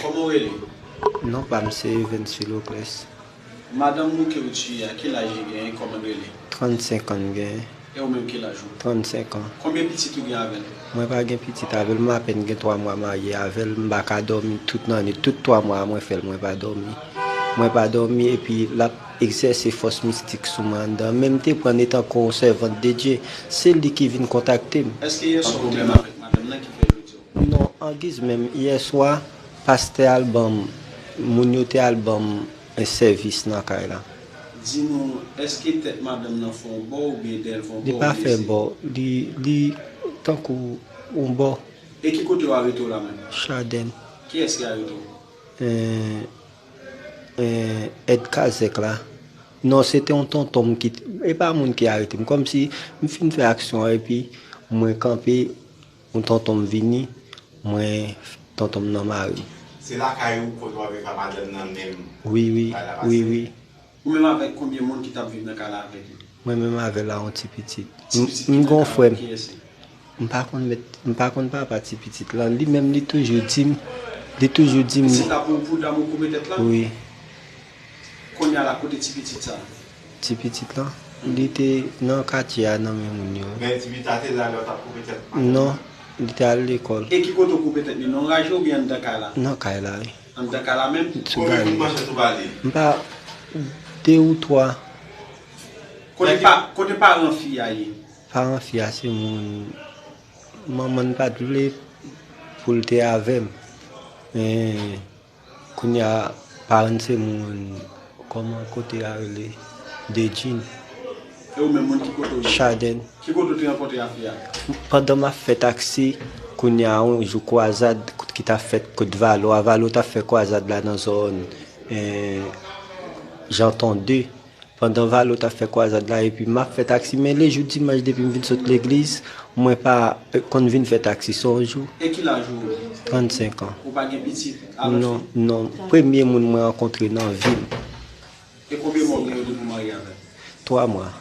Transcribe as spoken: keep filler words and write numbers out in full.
Kòman w rele? Non pa m se Evens Philoclès. Madanm ou ke w tiye a, ki laj li genyen, kòman l rele? Trannsenk an l genyen. E ou menm, ki laj ou? Trannsenk an. Konbyen pitit ou gen avè l? Mwen pa gen pitit avè l, m apèn gen twa mwa marye avè l, m pa ka dòmi tout nannwit, tout twa mwa a mwen fè l, mwen pa dòmi. Mwen pa dòmi epi l ap egzèse fòs mistik sou mwen anndan. Men m te pran l etankou yon sèvant de Dye, se li ki vin kontakte m. Èske yè swa ou menm avèk madanm nan ki fè yo di w? Non, angiz menm, yè swa, pastè al ban m, moun yo te al ban m sèvis nan kay la. Di nou, èske tèt madanm nan fè yon bò oubyen dèyè l fè yon bò? Li pa fè bò, li, li tankou yon bò. E ki kote yo arete w la menm? Chadèn. Kiyès ki arete w? Eh, eh, èd kazèk la. Non, se te yon tonton m ki, e pa moun ki arete m. Kòmsi m fin fè aksyon an epi mwen kanpe, yon tonton m vini, mwen, tonton m nan mare m. Se lakay ou kote w avèk a madanm nan menm? Wi, wi, wi, wi. Ou menm avèk konbyen moun ki t ap viv nan kay la avèk li? Mwen menm avè l a yon ti pitit. Ti pitit M ki m nan gon kay frè la, m. Kiyès li? M pa konn mèt, m pa konn papa ti pitit lan. Li menm li toujou di m, li toujou di m. Se ta pou, pou dam ou koupe tèt la? Wi. Kounye a la, kote ti pitit sa? Ti pitit lan, li te nan katye a nan men moun yo. Men ti pitit la te la lè w t ap koupe tèt? Non, li te al lekòl. E ki kote w koupe tèt li? Nan raje oubyen anndan kay la? Nan kay la, wi. Anndan kay la menm? Sou Konbyen gade. Kout manchèt ou ba li? M pa, de ou twa. Kote pa, kote paran fi a ye? Paran fi a se moun, manman n pa t vle pou l te avè m. Men kounye a, paran n se moun, kòman kote a rele? Dedjin. E ou menm, moun ki kote w ye? Chadèn. Ki kote w te rankontre a fi a? Pandan m ap fè taksi, kounye a yon jou kwazad ki t ap fèt kot Valo a, Valo t ap fè kwazad la nan zòn, eh, Janton de. Pandan Valo t ap fè kwazad la epi m ap fè taksi, men lejou dimanch depi m vin sot legliz, mwen pa, eh, konn vin fè taksi, se yon jou. E ki laj ou? Trannsenk an. Ou pa gen pitit avèk Non, non. Premye moun mwen rankontre nan vi m. E konbyen mwa w gen yo depi w marye avè l? Twa mwa.